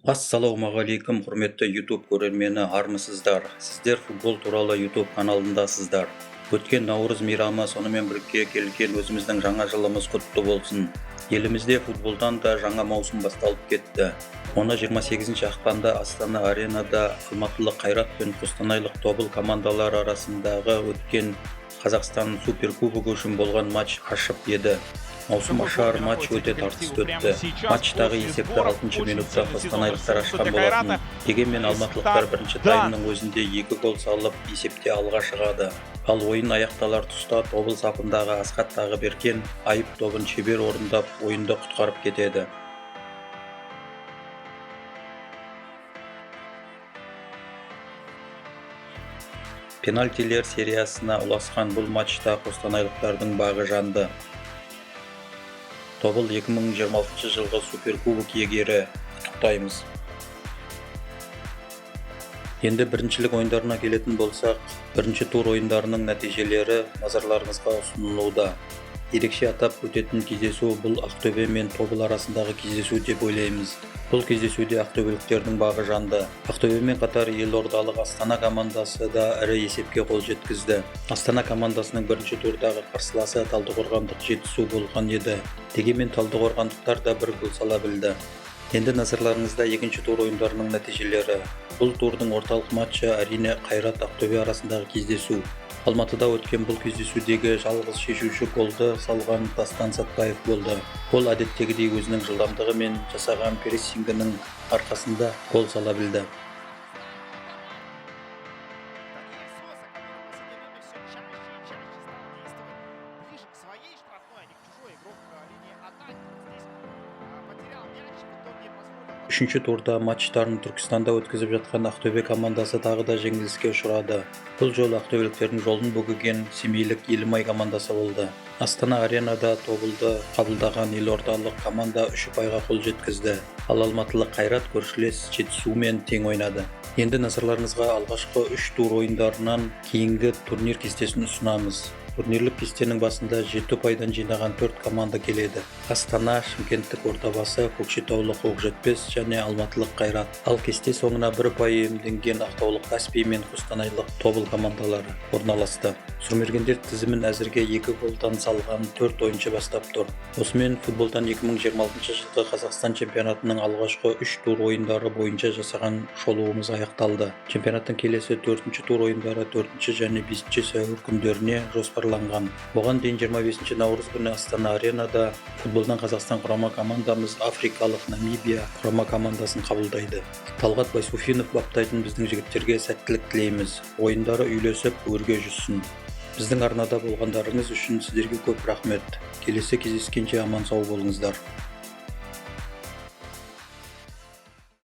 Ассалаумағалейкум, құрметті YouTube көрермені, армысыздар! Сіздер футбол туралы YouTube каналындасыздар. Өткен Наурыз мейрамы, сонымен бірге келген өзіміздің жаңа жылымыз құтты болсын. Елімізде футболдан да жаңа маусым басталып кетті. Оны 28 ақпанда Астана Аренада алматылық Қайрат пен қостанайлық Тобыл командалары арасындағы өткен Қазақстан Суперкубогы үшін болған матч ашып еді. Маусым ашар матч өте тартысты өтті. Матчтағы есепті 6 минутта қостанайлықтар ашқан болатын. Дегенмен алматылықтар бірінші таймның өзінде 2 гол салып, есепте алға шығады. Ал ойын аяқталар тұста Тобыл сапындағы Асхат Тағыберген айып добын шебер орындап, ойынды құтқарып кетеді. Пенальтилер сериясына ұласқан бұл матчта қостанайлықтардың бағы жанды. Тобыл 2026 жылғы Суперкубок иегері, құттықтаймыз. Енді біріншілік ойындарына келетін болсақ, бірінші тур ойындарының нәтижелері назарларыңызға ұсынылуда. Ерекше атап өтетін кездесу бұл Ақтөбе мен Тобыл арасындағы кездесу деп ойлаймыз. Бұл кездесуде ақтөбеліктердің бағы жанды. Ақтөбемен қатар елордалық Астана командасы да ірі есепке қол жеткізді. Астана командасының бірінші турдағы қарсыласы талдықорғандық Жетісу болған еді. Дегенмен талдықорғандықтар да бір гол сала білді. Енді назарларыңызда екінші тур ойындарының нәтижелері. Бұл турдың орталық матчы, әрине, Қайрат Ақтөбе арасындағы кездесу. Алматыда өткен бұл кездесудегі жалғыз шешуші голды салған Дастан Сатпаев болды. Ол әдеттегідей өзінің жылдамдығы мен жасаған прессингінің арқасында гол сала білді. Даниэль Соса, который в последнее время все чаще и чаще стал действовать ближе к своей штрафной, а не к чужой. Игрок линии атаки. Вот здесь потерял мяч, в итоге позволил Үшінші турда матчтарын Түркістанда өткізіп жатқан Ақтөбе командасы тағы да жеңіліске ұшырады. Бұл жолы ақтөбеліктердің жолын бөгеген семейлік Елімай командасы болды. Астана Аренада Тобылды қабылдаған елордалық команда 3 ұпайға қол жеткізді. Ал алматылық Қайрат көршілес Жетісумен тең ойнады. Енді назарларыңызға алғашқы 3 тур ойындарынан кейінгі турнир кестесін ұсынамыз. Турнирлік кестенің басында 7 ұпайдан жинаған 4 команда келеді. Астана, шымкенттік Ордабасы, көкшетаулық Оқжетпес және алматылық Қайрат. Ал кесте соңына бір ұпай иемденген ақтаулық Каспий мен қостанайлық Тобыл командалары орналасты. Сұрмергендер тізімін әзірге 2 голдан салған 4 ойыншы бастап тұр. Осымен футболдан 2026 жылғы Қазақстан чемпионатының алғашқы 3 тур ойындары бойынша жасаған шолуымыз аяқталды. Чемпионаттың келесі 4 тур ойындары 4 және 5 сәуір күндеріне жоспарланған. Бұған дейін 25 наурыз күні Астана Аренада футболдан Қазақстан құрама командамыз африкалық Намибия құрама командасын қабылдайды. Талғат Байсуфинов баптайтын біздің жігіттерге сәттілік тілейміз. Ойындары үйлесіп, өрге жүзсін. Біздің арнада болғандарыңыз үшін сіздерге көп рахмет. Келесі кездескенше аман сау болыңыздар.